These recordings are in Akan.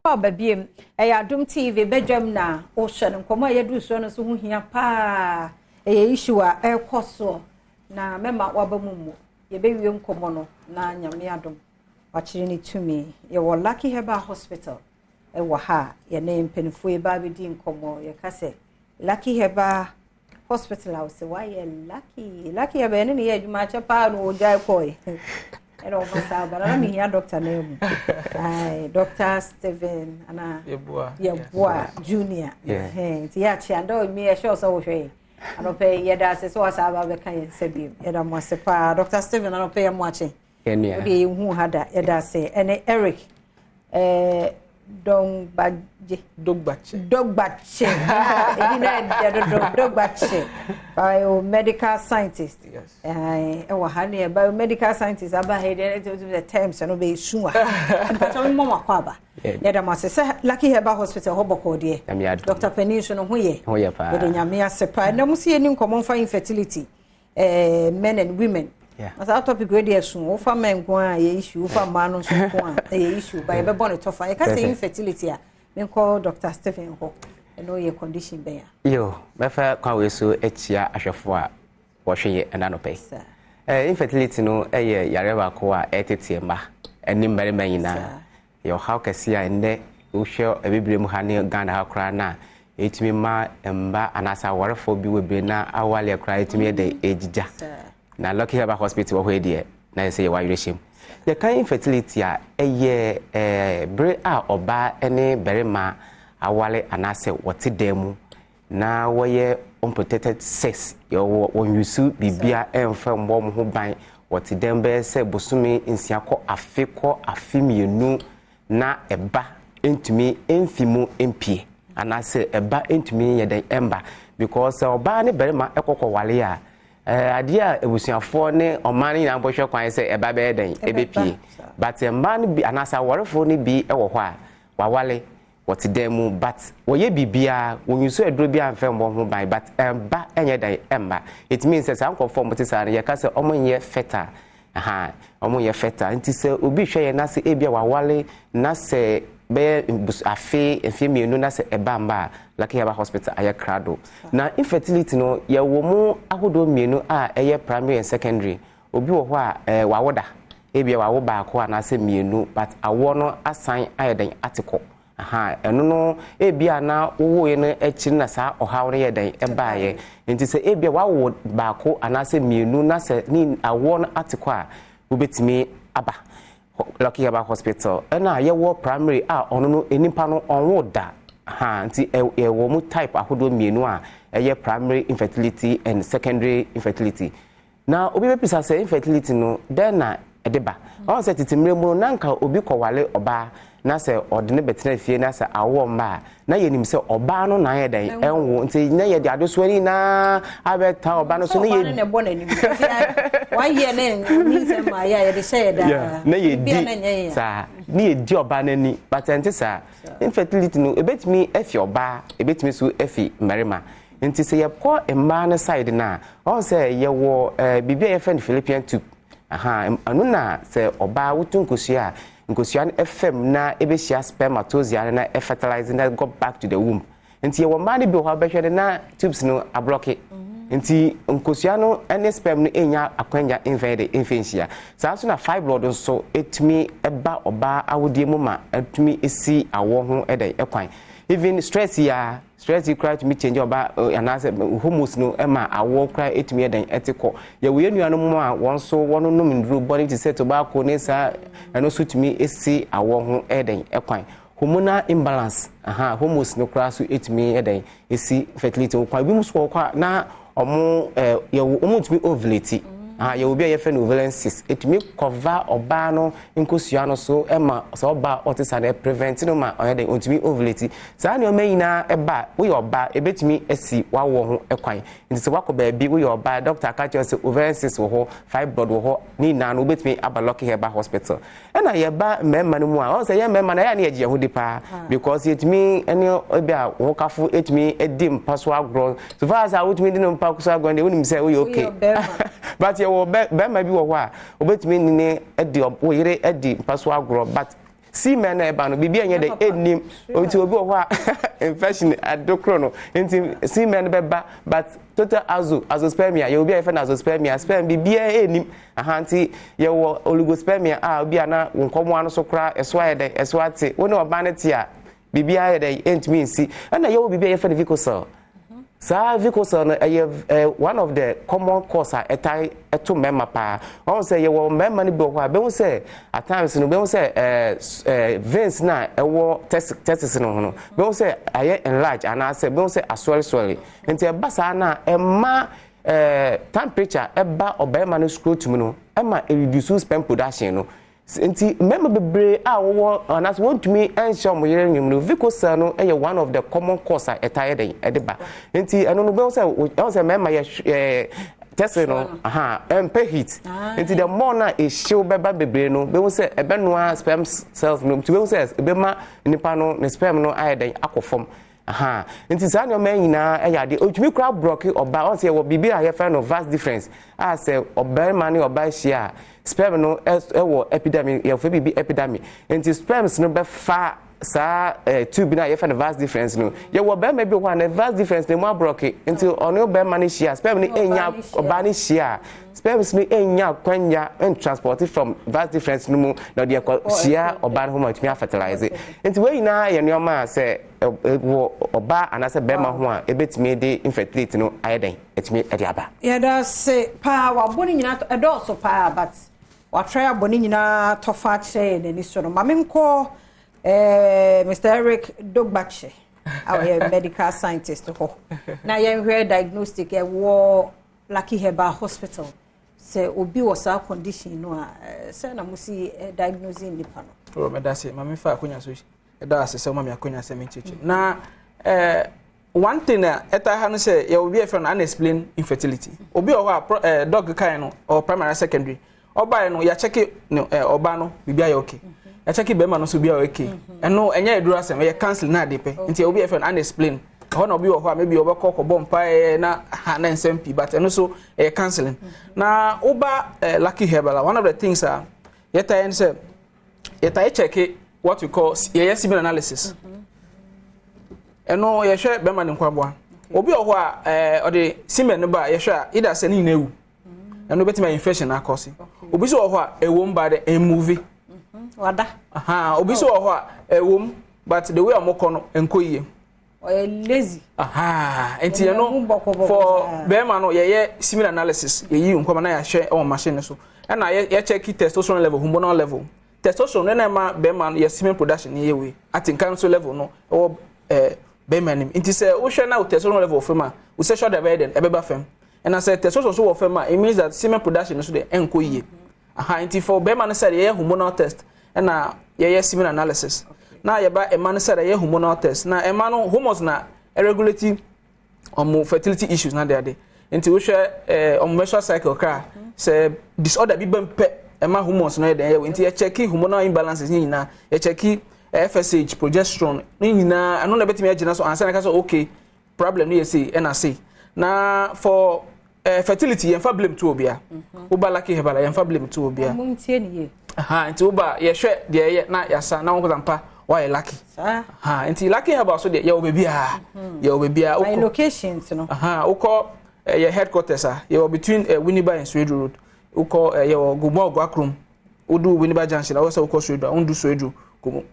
Aba biem, ɛyɛ Adom TV badwam na wohwɛ no. Nkɔmmɔ a yɛduru soɔ no nso ho hia paa. Ɛyɛ issue a ɛrekɔ soɔ na mɛma waba mu mu. Yɛbɛwie nkɔmmɔ no na Nyame adom wakyerɛ ne tumi. Yɛwɔ Lucky Herbal Hospital ɛwɔ ha a yɛne mpanimfoɔ yi ba abɛdi nkɔmmɔ. Yɛka sɛ Lucky Herbal Hospital a, wɔsɛ wayɛ lucky. Lucky Herbal yɛne ne yɛ adwuma akyɛ paa na wɔgyae kɔe ɛna ɔma saa aba na mehia doctor no mu. Aye, Dr. Stephen ana Yeboah. Yeboah Junior. Nti yɛ akye ada mi ɛhyɛ sɛ wohwɛ yɛ anɔpɛ yi, yɛda ase sɛ wasa aba bɛka yɛn nsa bio. Yɛda mo ase paa, Dr. Stephen. Anɔpɛ yɛ mo akye. Yɛnua. Wode yɛhu ha da, yɛda ase. Ɛne Eric Dɔngbagye. Dogbache. Dɔgbakye, ɛdi na ɛdɛ dodo. Dɔgbakye, biomedical scientist. Yes. Ɛwɔ ha ne biomedical scientist aba ha yi deɛ, ɛte sɛ terms no bɛyɛ su a mpatwa mmɔ mo akɔ aba. Yɛda mo ase sɛ Lucky Herbal Hospital hɔ bɔkɔɔ deɛ. Nyame adom. Dr. Panin so no ho yɛ? Ho yɛ paa. Yɛde Nyame ase paa. Ɛnna mo si yɛni nkɔmmɔ mfa infertility, men and women. Na saa topic wei deɛ so, wofa men nko a ɛyɛ issue, wofa mmaa no nso nko a ɛyɛ issue ba, yɛbɛbɔ ne tɔfa. Yɛka sɛ infertility a, menkɔ Dr. Stephen hɔ, ɛno yɛ condition bɛn a? Yo, mɛfa kwan wei so akyia ahwɛfoɔ a wɔhwɛ yɛ ɛna nɔpɛ yi. Saa. Infertility no yɛ yare baako a ɛtete mma ne mmarima nyinaa. Yɛ ɔhaw kɛseɛ a ɛnnɛ wohwɛ abibire mu ha ne Ghana ha koraa no a, ɛtumi ma mba anaasɛ awarefoɔ bi wɔ bebree na awaleɛ koraa ɛtumi yɛ dɛ ɛgyigya. Na Lucky Herbal Hospital wɔ hɔ yi deɛ, na yɛ sɛ yɛwɔ awerɛhyɛm. Yɛka infertility a, ɛyɛ bere a ɔbaa ne barima awale anaasɛ wɔte dan mu na wɔyɛ unprotected sex, yɛwɔ wɔn biribia ɛmfa mmɔ wɔn ho ban, wɔte dan bɛyɛ sɛ bosome 6 kɔ afe kɔ afe 2 na ɛba ntumi mfi mu mpie anaasɛ ɛba ntumi yɛ dɛn ɛmba, because sɛ ɔbaa ne barima ɛkɔkɔ wale a, adeɛ a abusuafoɔ ne ɔman no nyinaa bɔhwɛ kwan sɛ ɛba bɛyɛ dɛn ɛbɛpie. But mmaa no bi anaasɛ awarefoɔ no bi wɔ hɔ a wawale, wɔte dan mu, but wɔyɛ biribiara, wɔnyusu aduro bi amfɛ mbɔ ho ban, but ɛmba ɛnyɛ dan ɛmba. It means sɛ saa nkurɔfoɔ a wɔte saa no, yɛka sɛ wɔn nyɛ fertile. Aha, wɔn nyɛ fertile. Nti sɛ obi hwɛ yɛn na sɛ ebi a wawale na sɛ bɛyɛ afe, mfeɛ 2 na sɛ ɛba mba a, Lucky Herbal Hospital ayɛ krado. Na infertility no, yɛwɔ mu ahodoɔ mmienu a ɛyɛ primary and secondary. Obi wɔ hɔ a wawo da, ebi a wawo baako anaasɛ mmienu, but awoɔ no asan ayɛ dɛn ate kɔ. Aha, ɛno no ebi a na wowoeɛ no akyiri na saa ɔhaw no yɛ dɛn ɛbaeɛ. Nti sɛ ebi a wawo baako anaasɛ mmienu na sɛ ne awoɔ no ate kɔ a, wobɛtumi aba Lucky Herbal Hospital. Ɛna yɛwɔ primary a ɔno no nipa no ɔnwo da ha. Nti ɛwɔ mu type ahodoɔ mmienu a ɛyɛ primary infertility and secondary infertility. Na obi bɛpisa sɛ infertility no, dɛn na ɛde ba? Ɔn sɛ tete mmerɛ mu no, na nka obi kɔwale ɔbaa na sɛ ɔde ne bɛtena fie na sɛ awoɔ mma a, na yɛnim sɛ ɔbaa no na ayɛ dɛn ɛnwo, nti na yɛde adesoa no nyinaa abɛta ɔbaa no so. Na yɛ bɔ n'anim wayɛ ne nyinsɛm ma yɛ a yɛde hyɛ yɛ daa. Na yɛdi saa ne yɛdi ɔbaa n'ani, but ɛnte saa. Infertility no ebɛtumi afi ɔbaa, ebɛtumi so afi mmarima. Nti sɛ yɛkɔ mmaa no side no a, ɔn sɛ yɛwɔ biribi a yɛfrɛ no fallopian tube. Aha, ɛno na sɛ ɔbaa wotu nkosua a, nkosua no ɛfam na ɛbɛhyia spermatozoa no na ɛfertilize na go back to the womb. Nti yɛwɔ mmaa no bi wɔ hɔ a bɛhwɛ no na tubes no ablock, nti nkosua no ne sperm no ɛnya akwanya mfɛn de mfɛn nhyia. Saa nso na fibroid nso ɛtumi ɛba ɔbaa awodeɛ mu ma ɛtumi esi awɔ ho ɛdɛ ɛkwan. Even stress yi a, stress yi koraa tumi change ɔbaa anaasɛ hormones no ɛma awoɔ koraa ɛtumi ɛdɛn ɛte kɔ. Yɛwɔ yɛn nuanom a wɔn nso wɔn nom nduro bɔne te sɛ tobacco ne saa, ɛno nso tumi esi awɔ ho ɛdɛn ɛkwan. Hormonal imbalance, aha, hormones no koraa so ɛtumi ɛdɛn esi fertility ho kwan. Ebi mu nso wɔ hɔ a na ɔmo yɛwɔ ɔmo ntumi ovulate. Ah, yɛwɔ bi a yɛfrɛ no ovarian cyst, ɛtumi cover ɔbaa no nkosua no so, ɛma sɛ ɔbaa ɔte saa no, prevent no ma ɔyɛ dɛn ɔntumi ovulate. Saa nneɛma nyinaa ɛba a, woyɛ ɔbaa, ɛbɛtumi asi wawɔ ho ɛkwan. Nti sɛ wakɔ baabi, woyɛ ɔbaa, doctor aka kyerɛ sɛ ovarian cyst wɔ hɔ, fibroid wɔ hɔ ne nyinaa no, wobɛtumi aba Lucky Herbal Hospital. Ɛna yɛba mmarima no mu a, ɔn sɛ yɛ mmarima no, ɛyɛ a ne yɛgye yɛn ho di paa, because yɛtumi ɛne ebi a wɔn kafo ɛtumi di mpa so agorɔ. So far as a wotumi di no mpa so agorɔ deɛ, wonim sɛ woyɛ okay. But yɛwɔ bɛrima bi wɔ hɔ a wobɛtumi ne ne adi wo yere adi mpa so agorɔ, but Semen na ɛba no, biribi a ɛnyɛ dɛ ɛnnim. Nti obi wɔ hɔ a, infection adokoro no nti semen no bɛba, but total azoospermia. Yɛ obi a yɛfrɛ no azoospermia, sperm biribiara ɛnnim aha. Nti yɛwɔ oligospermia a obi a na nkɔmmoa no so koraa ɛso ayɛ dɛ, ɛso ate. Wo ne ɔbaa no te a, biribiara yɛ dɛ, ɛntumi nsi. Ɛna yɛwɔ biribi a yɛfrɛ no varicocele. Saa varicocele no ɛyɛ one of the common cause a ɛtae ɛto mmarima paa. Wɔn sɛ yɛwɔ mmarima no bi wɔ hɔ a, bɛhu sɛ at times no, bɛhu sɛ ɛɛ ɛɛ veins na ɛwɔ testis no ho no, bɛhu sɛ ayɛ enlarge anaasɛ bɛhu sɛ aswellswell. Nti ɛba saa na ɛma temperature ɛba ɔbarima no scrotum no, ɛma ɛreduce sperm production no. Nti mmarima bebree a wɔwɔ anaasɛ wɔntumi nhyɛ wɔn yere nwom no, varicocele no yɛ one of the common cause a ɛta yɛ dɛn ɛde ba. Nti ɛno no, bɛhu sɛ ɛwɔ sɛ mmarima yɛ testis no aha ɛmpɛ heat. Nti the more na ehyew bɛba bebree no, bɛhu sɛ ɛbɛnoa sperm cells no. Nti bɛhu sɛ ɛbɛma nipa no ne sperm no ayɛ dɛn, akɔ fam aha. Nti saa nneɛma yi nyinaa ɛyɛ adeɛ otumi kura block ɔbaa. Ɔsɛ yɛwɔ biribi a yɛfrɛ no vas deferens a sɛ ɔbarima ne ɔbaa hyia a, sperm no ɛwɔ epididymis. Yɛfrɛ biribi epididymis. Nti sperms no bɛfa saa tube no a yɛfrɛ no vas deferens no. Yɛwɔ barima bi wɔ hɔ a ne vas deferens no mu ablock. Nti ɔne barima no hyia, sperm no enya, ɔbaa no hyia a, sperms no enya kwanya ntransport from vas deferens no mu na ɔde ɛkɔ hyia ɔbaa no ho ma otumi afertilize. Nti wɔn nyinaa yɛ nneɛma a sɛ wɔ ɔbaa anaasɛ barima ho a, ebetumi de infertility no ayɛ dɛn, etumi ɛde aba. Yɛda se paa. Wabɔ ne nyinaa ɛdɔɔso paa, but watry abɔ ne nyinaa tɔfa akyerɛ yɛn n'ani so no. Maame, nkɔ Mr Eric Dogbache a ɔyɛ medical scientist hɔ na yɛnhwɛ diagnostic ɛwɔ Lucky Herbal Hospital. Sɛ obi wɔ saa condition no a, sɛ na mo si diagnose nipa no? Ɔ mɛda se maame fa akonya so, ɛda ase sɛ ɔma me akonya sɛ menkyerɛkyerɛ. Na one thing a ɛta ha no sɛ yɛwɔ bi a yɛfrɛ no unexplained infertility. Obi wɔ hɔ a doc kan no ɔwɔ primary, secondary. Ɔbaeɛ no, yɛakyɛke no, ɔbaa no biribi ayɛ okay, yɛakyɛke bɛrima no nso biribi ayɛ okay. Ɛno ɛnyɛ aduru asɛm, ɛyɛ counseling na ade pɛ. Nti obi a yɛfrɛ no unexplained ɛhɔ na obi wɔ hɔ a maybe ɔbɛkɔ kɔbɔ mpaeɛ na ha na nsɛm pii, but ɛno nso ɛyɛ counseling. Na woba Lucky Herbal a, one of the things a yɛta yɛn sɛ yɛta yɛ check what we call yɛyɛ semen analysis. Ɛno yɛhwɛ bɛrima ne nkwaboa. Obi wɔ hɔ a ɔde semen no ba a, yɛhwɛ a, either sɛ ne nyinaa ewu, ɛno bɛtumi ayɛ infection akɔsi. Obi nso wɔ hɔ a ɛwɔ mu ba de ɛmove. Wada. Aha, obi nso wɔ hɔ a ɛwɔ mu, but the way a wɔkɔ no nkɔ yie. Ɔyɛ lazy. Aha, nti ɛno for bɛrima no, yɛyɛ semen analysis, yɛyi nkɔmɔ na yɛahwɛ ɛwɔ machine no so. Ɛna yɛ yɛcheck testosterone level, hormonal level. Testosterone no na ɛma bɛrima no yɛ semen production yɛ wei atenka nso level no ɛwɔ bɛrima nim. Nti sɛ wohwɛ na wo testosterone level wɔ fam a, wo sexual drive bɛyɛ dɛn, ɛbɛba fam. Ɛna sɛ testosterone nso wɔ fam a, it means that semen production nso de ɛnkɔ yie. Aha, nti for bɛrima no sɛ yɛyɛ hormonal test ɛna yɛyɛ semen analysis. Na yɛba ɛma no sɛ yɛyɛ hormonal test na ɛma no hormones na ɛregulate ɔmo fertility issues na de ade. Nti wohwɛ ɔmo menstrual cycle kra, sɛ disorder bi bɛm pɛ, ɛma hormones no yɛ dɛn, yɛ. Nti yɛcheck hormonal imbalances ne nyinaa, yɛcheck FSH, progesterone ne nyinaa. Ɛno na ɛbɛtumi agyina so ansa na ɛka sɛ okay, problem no yɛ sei ɛna sei. Na for fertility, yɛmfa blame to obia. Woba Lucky Herbal a, yɛmfa blame to obia. Mo ntie ne yie. Aha, nti woba, yɛhwɛ deɛ ɛyɛ na yɛasa na wɔn kɔsa mpa wayɛ lucky. Saa. Ha, nti Lucky Herbal so deɛ, yɛwɔ baabiara, yɛwɔ baabiara. By locations no? Aha, wokɔ yɛ headquarters a, yɛwɔ between Winneba and Swedru Road. Wokɔ yɛwɔ Gomoa Oguakrom. Wodu Winneba Junction a, wɔsɛ wokɔ Swedru a, wondu Swedru,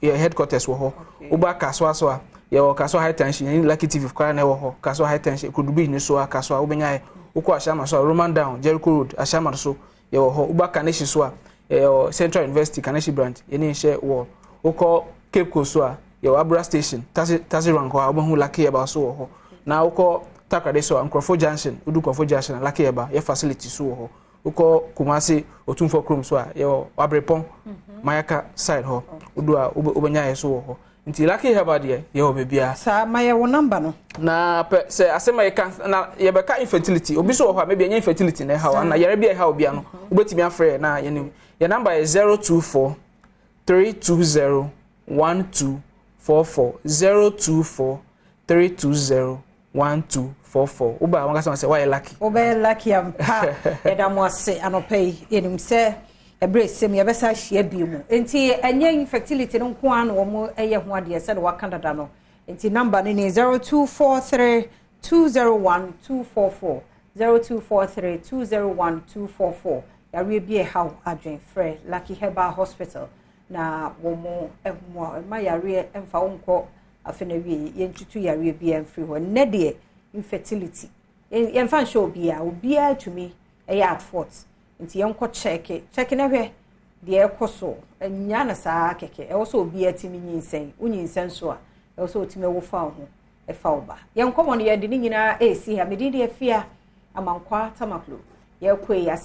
yɛ headquarters wɔ hɔ. Woba Kasoa so a, yɛwɔ Kasoa High Tension. Yɛne Lucky TV koraa na ɛwɔ hɔ, Kasoa High Tension, Kodu Bridge ne so a, Kasoa wobɛnya yɛ. Wokɔ Ashaiman so a, Roman Down, Jericho Road, Ashaiman so yɛwɔ hɔ. Woba Kaneshie so a, yɛwɔ Central University Kaneshie branch, yɛne nhyɛ wɔ. Wokɔ Cape Coast so a, yɛwɔ Abura Station taxi rank hɔ a, wobɛhu Lucky Herbal so wɔ hɔ. Na wokɔ Takoradi so a, Nkurɔfo Junction, wodu Nkurɔfo Junction a, Lucky Herbal yɛ facility so wɔ hɔ. Wokɔ Kumasi Otumfoɔ kurom so a, yɛwɔ Abrepɔn Mayaka side hɔ. Wodu a, wobɛnya yɛ so wɔ hɔ. Nti Lucky Herbal deɛ, yɛwɔ baabiara. Saa, ma yɛ wo number no. Na pɛ sɛ asɛm a yɛka na yɛbɛka infertility, obi so wɔ hɔ a maybe ɛnyɛ infertility na ɛha, na yɛrɛ bi a ɛha obi ano, wobɛtumi afrɛ yɛ na yɛne yɛ number yɛ 0243201244, 0243201244. Woba a, wɔn kasa sɛ wayɛ lucky. Wobɛyɛ lucky ampa. Yɛda mo ase anɔpa yi. Yɛnim sɛ Ɛberɛ sɛm yɛbɛsa ahyia bio mu. Nti ɛnyɛ infertility no nko ara na wɔn ɛyɛ ho adeɛ sɛdeɛ waka dada no. Nti number no ne 0243 201 244, 0243 201 244. Yareɛ bi ɛhaw adwen, frɛ Lucky Herbal Hospital na wɔn mmoa. Ɛma yareɛ mfa wo nkɔ afei na wie, yɛntutu yareɛ bi mfiri hɔ. Nnɛ deɛ, infertility yɛmfa nhyɛ obiara, obiara tumi ɛyɛ at fault. Nti yɛnkɔ check, check na hwɛ deɛ ɛkɔ so. Nya no saa kɛkɛ, ɛwɔ sɛ obiara tumi nyinsɛn. Wonyinsɛn so a, ɛwɔ sɛ otumi ɛwo fa wo ho, ɛfa wo ba. Yɛn nkɔmɔ no, yɛde ne nyinaa ɛresi ha. Mede deɛ fia Amankwa Tamaklo yɛkɔ yi ase.